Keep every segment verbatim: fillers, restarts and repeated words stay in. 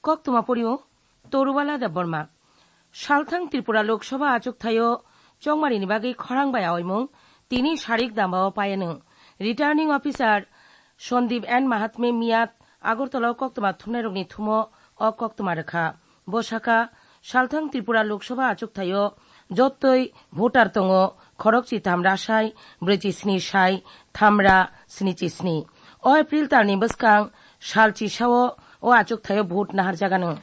Koktwma pori o Torubala Debbarma. Salthang Tripura Lok Sabha achuk thaio chongmari ni bagwi khorang bai aoimung tini sarik damba o paianung. Returning Officer Sandeep N Mahatme miya Agartala o koktwma thumnai rokni thumo o koktwma rwkha. Bo sakha, Salthang Tripura Lok Sabha achuk thaio jottoi voter tongo khorok chi tham ra sai brwi chi sni sai tham ra sni chi sni. O April talni bwskang sal chi sao o achuk thaio vote nahar jagano.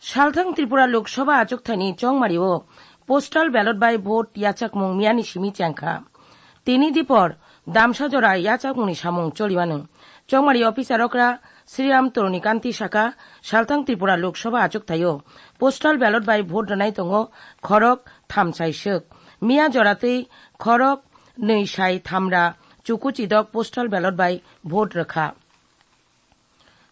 Salthang Tripura Lok Sabha achuk thaini chongmari o postal ballot bai vote yachakmung miyani simi chengkha. Tini dipor damsa jora yachakmungni samung choliwano. Chongmari officer okra Sriram Toronikanti saka, Salthang Tripura Lok Sabha achuk thaio postal ballot bai vote rwnai tongo khorok thamsai swk. Miya jora tei khorok nwi sai thamra chuku chidok postal ballot bai vote rwkha.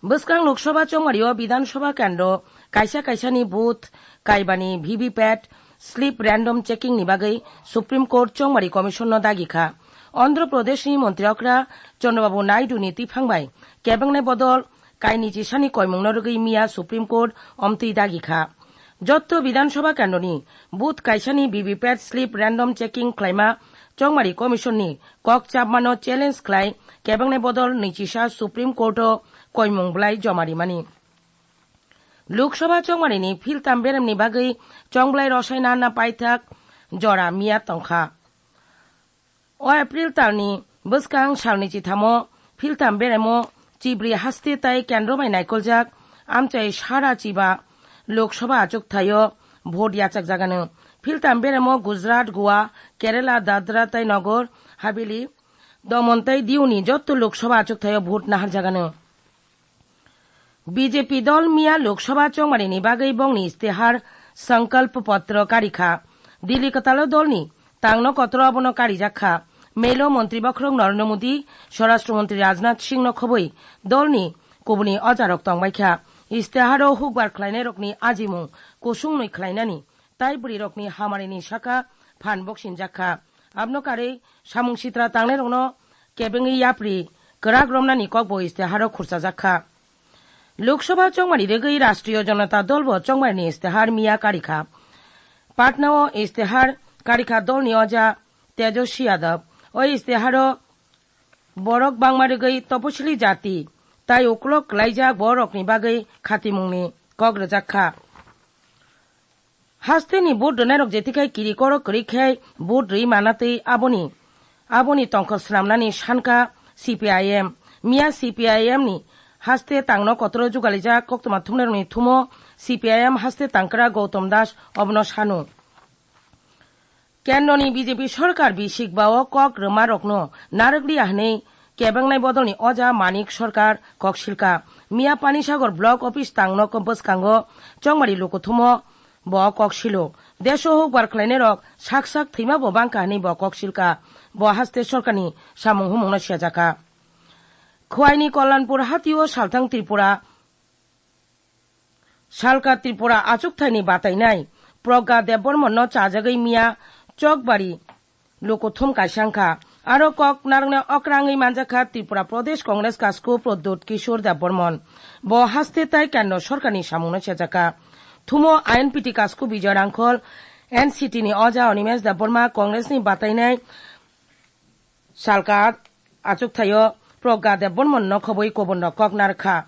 Bwskang Lok Sabha chongmari o Bidhan Sabha kendro kaisa kaisa ni booth kaibani V V P A T slip random checking ni bagwi Supreme Court chongmari commission no dagi kha. Andhra Pradesh ni montri okra Chandrababu Naidu ni twiphang bai kebengnai bodol kaini chisani koimung no rwgwi miya Supreme Court omtwi dagi kha. Jotto Bidhan Sabha kendroni booth kaisani V V P A T slip random checking khlaima chongmari commission ni kok chapmano challenge khlai kebengnai bodol nwichisa Supreme Court o koimung bwlai joma rimani. Lok Sabha chongmari ni philtam beremni bagwi chongblai rosai nana paithak jora miya tongkha. O April talni bwskang salni chithamo philtam beremo chibri haste tai kendro bai naikoljak amchai sara chiba Lok Sabha achuk thaio vote yachak jagano. Philtam beremo Gujarat, Goa, Kerala, Dadra tai Nagar Haveli, Daman tai Diuni jotto Lok Sabha achuk thaio vote nahar jagano. B J P dol miya Lok Sabha chongmari ni bagwi bongni istihar Sankalp Patro kari kha. Delhi kwtalo dolni tangno kotoro abono karijak kha. Melo montri bokhorok Narendra Modi, Swarashtra montri Rajnath Singh no khobwi dolni kubuni ojarok tongbai kha. Istiharo hukbar khlainairokni ajimung kusung nwi khlainani tai bwrwirokni hamarini saka phan boksinjak kha. Abno karwi samung sitra tangnairokno kebengwi yapri kwrak romnani kokbo istiharo khurchajak kha. Lok Sabha chongmani rwgwi Rashtriya Janata Dol bo chongmani istihar miya kari kha. Patna o istihar kari kha dolni oja Tejoshi Yadav. O istiharo borok bangma rwgwi toposili jati tai uklok klaijak borokni bagwi khatimungni kok rwjak kha. Hasteni vote rwnairok jetikhai kiri koro kwrwi khe vote rwi manatwi aboni, aboni tongkha swnamnani sanka C P I M. Miya C P I M ni haste tangno kotoro jugalijak koktwma thumnairokni thumo C P I M haste tangkra Gautam Das obono sanu. Kendroni B J P sorkar bisik bao kok rwmarokno narwkliya hwnwi kebengnai bodolni oja Manik Sorkar kok silka. Miya Panisagar Block Office tangno bwskango chongmari lukuthumo bo kok silo. Deso hukbar khlainairok sak sak thwima bo bangkha hwnwi bo kok silka. Bo haste sorkarni samung humungno siyajakha. Khwaini Kalyanpur hatio salthang Tripura Salka Tripura achukthai ni batainai Pragya Debbarman no chajagwi miya Chokbari lukuthum kaisa wngkha. Aro kok narwknai okra wngwi manjakha Tripura Pradesh Congress kasku Pradyut Kishore Debbarman. Bo haste tai kendro sorkar ni samung no sejakha. Thumo I N P T kasku Bijoy Rangkhol, N C T ni oja Animesh Debbarma, Congress ni batainai Salka achukthai o Pragya Debbarman no khobwi kubun rok kok narwkha.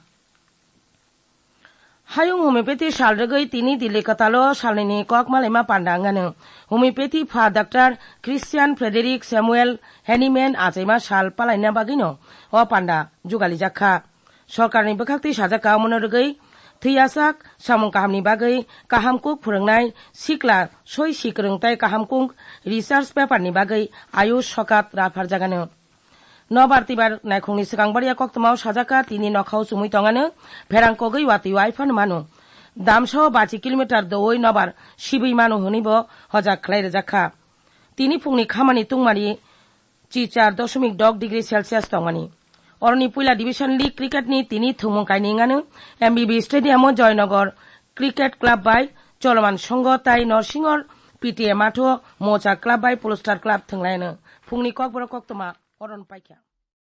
Hayung homeopathy sal rwgwi tini Delhi kwtalo salnwini kok malaima panda wngano. Homeopathy pha Doctor Christian Frederick Samuel Hahnemann achaima sal palaina bagwino o panda jugalijak kha. Sorkarni bwkhaktwi sajak kha omono rwgwi thwiyasak samung kahamni bagwi kaham kuk phwrwngnai sikla soi si kwrwng tei kaham kuk research paperni bagwi Ayush Sokat rapharjagano. Nobar twibar naikhungni swkang baria koktwmao sajak kha, tini nokhao chumui tongano, pherang kogwi watwi wai phano mano. Damsao bachi kilometer doui nobar sibui mano hwnwi bo hojak khlai rwjak kha. Tini phungni khamani tungmani chi char doshomik dok degree Celsius tongmani. Oroni puila division league cricket ni tini thwngmung kainwi wngano M B B stadium o Joynagar Cricket Club bai Choloman Songho tai Norsingho P T A matho Mocha Club bai Polestar Club thwnglaino. Phungni kokborok koktwma oron paikha.